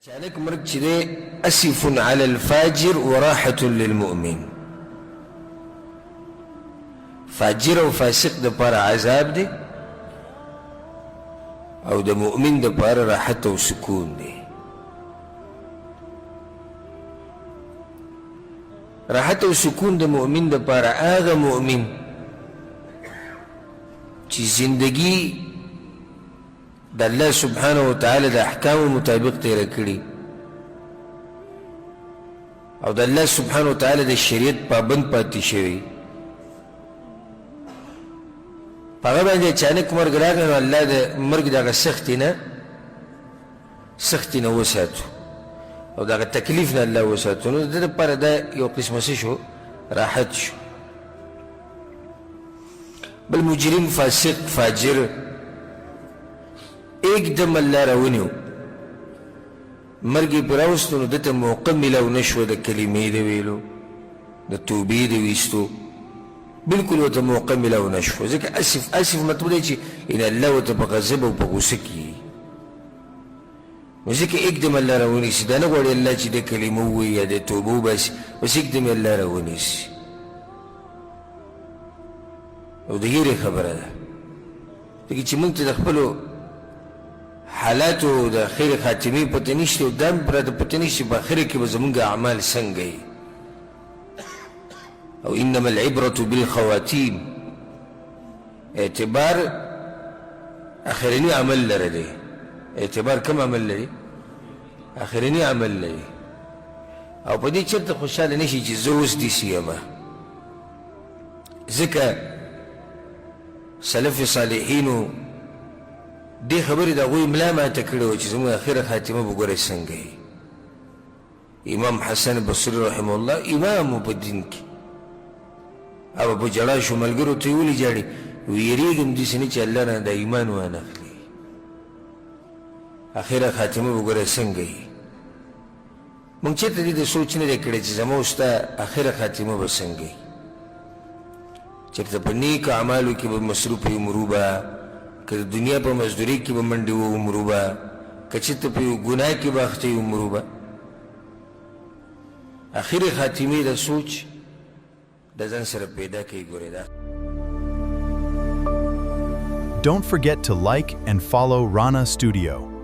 اچانک مرګ چې دی، اسف علی الفاجر وراحة للمؤمن، فاجر او فاسق د پاره عذاب دی او د مؤمن د پاره راحت او سکون دی. راحت او سکون د مؤمن د پاره، هغه مؤمن چې زندگی د الله سبحانه وتعالی د احکامو مطابق تیره کړي او د الله سبحانه وتعالی د شریعت پابند پاتې شوی، په هغه باندې اچانک مرګ راغی، نو الله د مرګ دغه سختې نه وساتو او دغه تکلیف نه الله وساتو. نو د ده لپاره دا یو قسمه څه شو؟ راحت شو. بل مجرم، فاسق، فاجر ایکدم الله راونیو، مرګ یې پرې راوستو، نو ده ته موقع میلاو نه شوه د کلمې د ویلو، د توبې د ویستو، بلکل ورته موقع میلاو نه شوه، ځکه اسف، اسف مطلب دی چې یعنې الله ورته په غضب او په غصه کي، نو ځکه ایکدم الله راونیسي. دا نه غواړي الله چې د کلمه ووایي یا د توبه وباسي، بس ایکدم یې الله راونیسي. او د یرې خبره ده، ځکه چې موږ ته د خپلو حالاتو د اخرې خاتمې پته نشته، او دا هم راته پته نشته چې په اخره کې به زموږ اعمال څنګه وي. او انما العبرة بالخواتیم، اعتبار اخرنی عمل لره دی. اعتبار کوم عمل لري؟ اخرنی عمل لري. او په دې چېرته خوشحاله نه شي چې زه اوس داسې یم، ځکه سلف صالحینو دې خبرې د هغوی ملا ماته کړې وه چې زموږ اخره خاتمه به ګورئ څنګه وي. امام حسن بصري رحمه الله امام و په دین کې، هغه په ژړا شو، ملګرو ته یې ولې ژاړي؟ ویرېږم داسې نه چې الله نه دا ایمان وانخلي، اخره خاتمه به ګوره څنګه وي. موږ چېرته دې ته سوچ نه دی کړی چې زما او ستا اخره خاتمه به څنګه وي. چېرته په نیکو اعمالو کې به مصروف یو مرو به، که د دنیا په مزدورۍ کې به منډې وهو مرو به، که چېرته په یو ګناه کې به اخته یو مرو به. اخرې خاتمې د سوچ د ځان سره پیدا کوي ګورې دا. Don't forget to like and follow Rana Studio.